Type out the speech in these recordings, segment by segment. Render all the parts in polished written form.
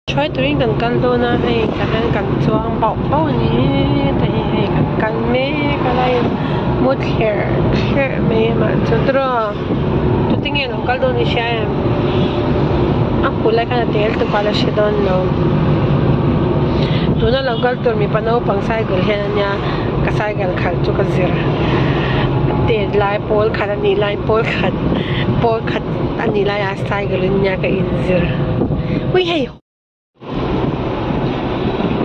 Hruai turin kan kal dawn a hei tah hian kan chuang bauh bauh a ni heta hi hei kan kal mek a lai in mu thlerh thlerh mai a mah chu tiraw tute nge lo kal dawn i hria em a hmuh lai khan a tel tuk a la hre dawn lo tuna lo kal tur mipa naupang cycle hian a nia ka cycle khalh chu ka zir a tet lai pawl khat a nih lai pawl khat pawl khat a nih lai a cycle in nia ka inzir ui hei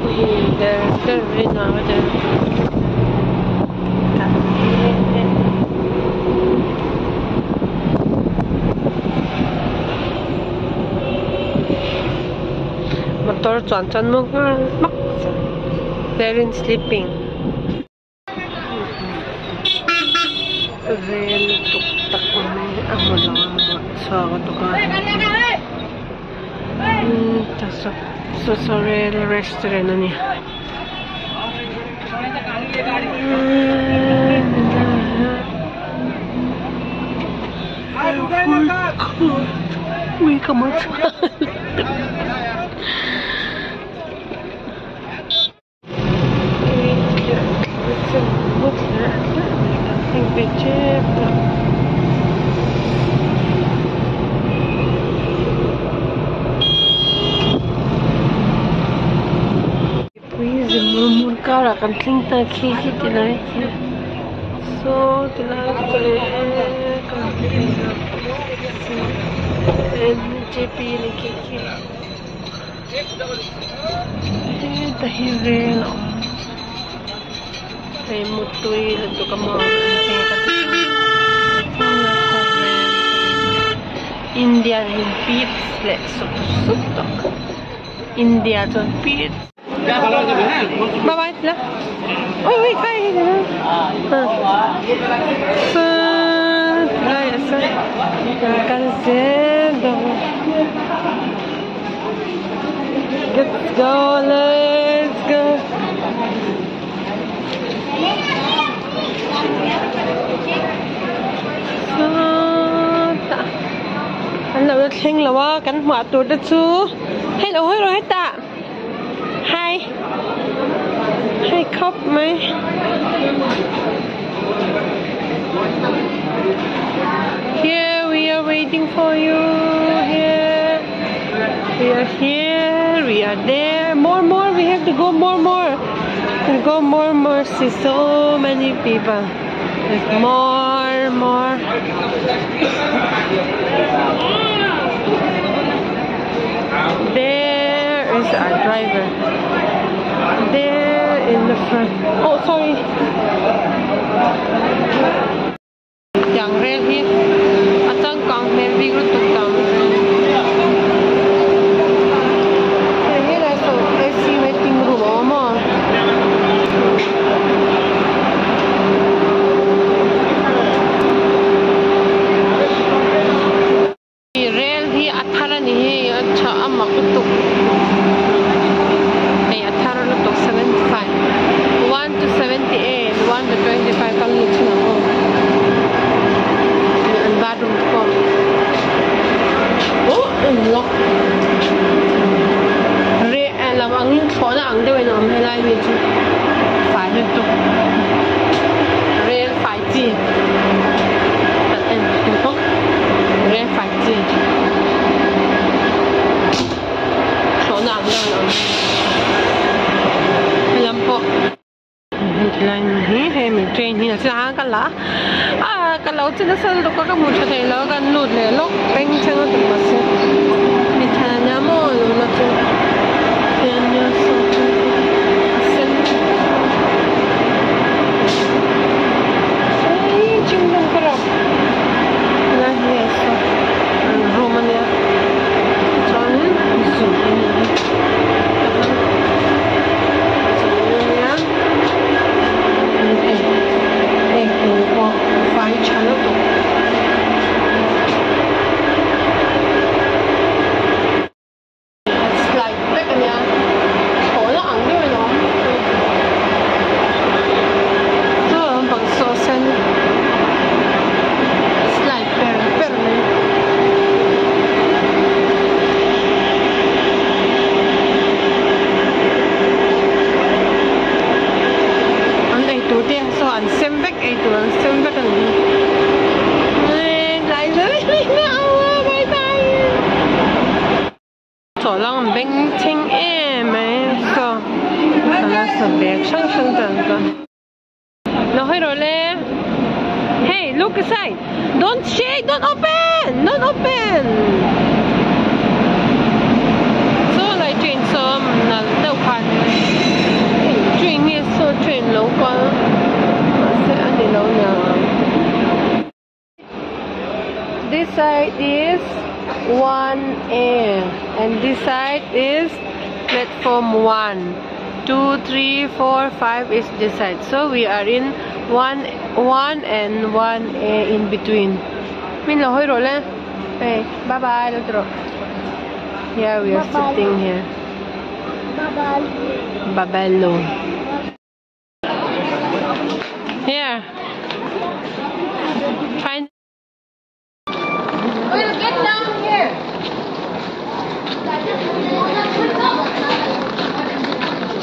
ui der der mai nuam a der motor chuan chuan maw nghal hmak parents sleeping. Rel tuk tak mai a hmu lo a mawh chhuak a tuk a saw saw rel restaurant a ni. Ui ka mawh chhuak. Mipui ze mur mur karah kan thleng ta khi khi ti lai khi saw ti lai N J P ni khi khi. Heta hi rel a awm hei mutui lutuk a maw Indian in pit leh sup sup tawh India chuan pit bye bye la ui ui khai tilai ah sawn kan kal zel dawn. Let's go, let's go. Sawtah an lo la thleng lo a kan hmuah tur te chu hei lo hawi rawh hetah hai hei khawp mai. Here we are waiting for you here we are here we are there more more we have to go more more and go more more see so many people there's more more there is our driver there in the front oh sorry tiang rel hi a changkang hmel bik lutuk tang hei helai saw A_C waiting room a awm a. Rel hi a thar a ni hei a tha a mak lutuk hei a thar lutuk 75 1 to 78 1 to 25 kal ni thin ang aw an bathroom te pawh oh in lock re lam angin thlawhna ang deuhin a awm helai mi chu fai lutuk rel fai chi kan en thei bawk rel fai chi thlawhna ang deuhin a awm helam pawh helai hi hei mi train hi a chiang ka la a ka lo che nasa lutuk a ka hmu tha thei lo a kan lut leh lawk bengchheng lutuk mahse mi thlan ania maw lo la chu ania saw a sen helai hi a saw room ania chuanin zun a ni ania hei in pawh fai tha lutuk. Saw lang an bengchheng em mai saw tah saw bag hrang hrang te an zuar. Lo hawi rawh le hey look aside don't shake don't open don't open saw lai train saw nalh deuh khan eng train nge saw train lo kal mahse a ni lo niang ang. This side is 1A and this side is platform 1. 2, 3, 4, 5 is this side. So we are in 1, 1 and 1A in between. Min lo hoi ro le. Hey, bye bye lo tro. Here we are sitting here. Bye bye. Bye bye lo. Here. Find. We'll get down here.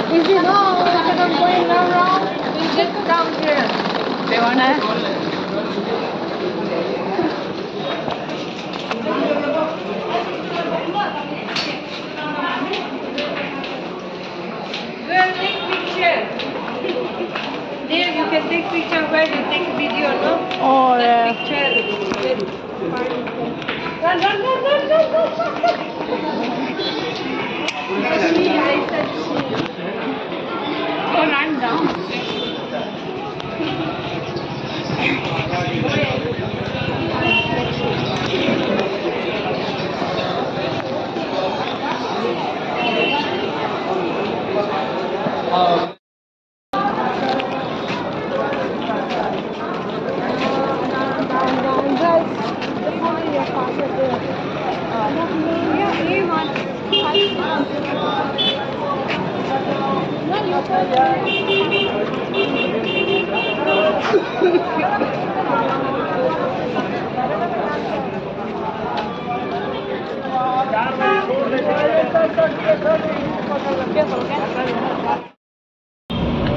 Is it no? Instead of going round round, we'll get down here. They wanna. We'll take picture. There you can take picture where you take video, no? Oh yeah. Picture. Run, run, run, run, run, run, run. She, I said she. Oh, run down.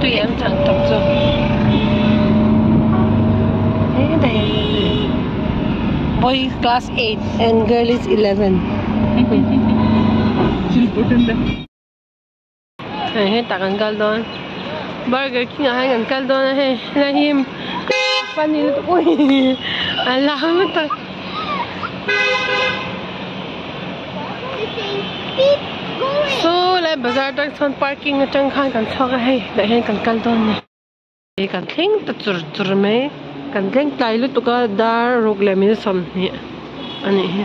Tui em thang tak chu Boy is class 8 and girl is 11. Hei hetah kan kal dawn Burger King ah hian kan kal dawn a hei helai hi funny lutuk ui a lam lutuk. Saw lai bazar atang chuan parking atang khan kan chhuak a hei tah hian kan kal dawn a ni. Kan thleng ta chur chur mai kan thleng tlai lutuk a dar ruk leh minute 20 a nih hi.